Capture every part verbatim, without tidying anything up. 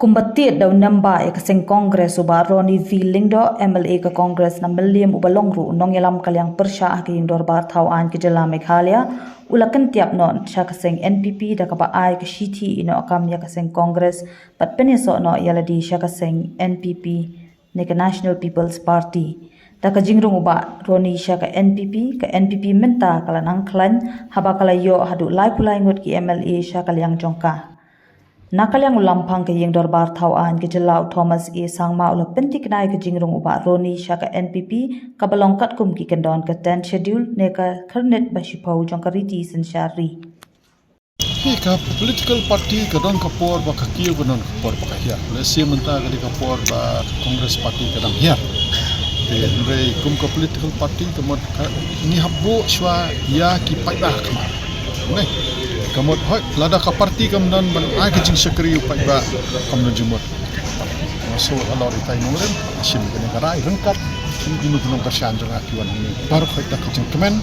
Kumba tied da u namba ïa ka seng Congress u Bah Ronnie V Lyngdoh, M L A ka Congress na Mylliem, uba long ruh u nongïalam ka liang pyrshah ha ka ïing dorbar thaw aiñ ka jylla Meghalaya, u la kyntiap noh sha ka seng N P P da kaba ai ka shithi ïehnoh kam ïa ka seng Congress bad pynïasoh noh ïa lade sha ka seng N P P ne ka National People's Party. Da ka jingrung u Bah Ronnie sha ka N P P, ka N P P mynta ka la nang khlaiñ haba ka la ïoh haduh laiphew lai ngut ki M L A sha ka liang jong ka. Na ka liang u lamphang ka ïing dorbar thaw aiñ ka jylla u Thomas A Sangma u la pynthikna ïa ka jingrung u Bah Ronnie sha ka N P P, kaba long katkum ki kyndon ka tenth schedule ne ka khyrnit ba shiphew jong ka riti synshar ri. Hi ka political party ka don ka por ba ka kiew, ka don ka por ba ka hiar. Lehse mynta ka dei ka por ba ka Congress party ka dang hiar. Te hynrei kum ka political party ka mut ka, ngi hap buh shuwa ïa ki paidbah ha khmat. Ne? Ka mut hooid, lada ka party kam don ban ai ka jingshakri u paidbah, kam don jingmut. Nga sngew halor itai nongrim, shim kane ka rai ryngkat, ki nongkyrshan jong nga ki wan hangne baroh, hooid, da ka jingkmen.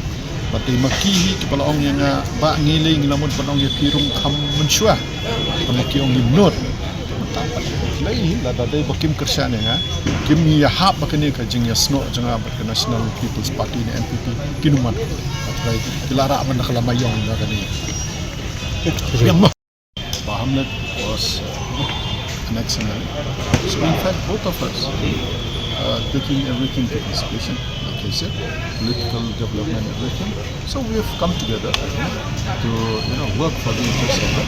Bad dei ma ki hi kiba la ong ïa nga, Bah, ngi lei ngi la mut ban ong ïa phi ruh kham mynshuwa. Te ma ki ong ngim nud. Lei hi, lada dei ba kim kyrshan ïa nga, kim ïahap ba kane ka jingïasnoh jong nga bad ka National People's Party ne N P P, kin ym man. Hynrei ki la rah man da ka lama ïong da kane. Ïa ma. Bah Hamlet was, uh, an ex-M L A. So in fact, both of us, uh, taking everything into consideration, like I said, political development, everything. So we have come together, you know, to, you know, work for the interests of the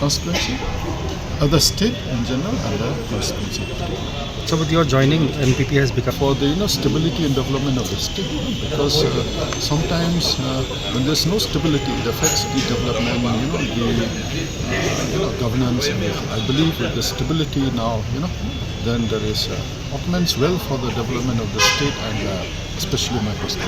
constituency, of the state in general, and the constituency. So with your joining, N P P has become for the, you know, stability and development of the state, because, uh, sometimes, uh, when there's no stability, it affects the development, you know, the, uh, you know, governance and everything. I believe with the stability now, you know, then there is, uh, augments well for the development of the state and, uh, especially my constituency.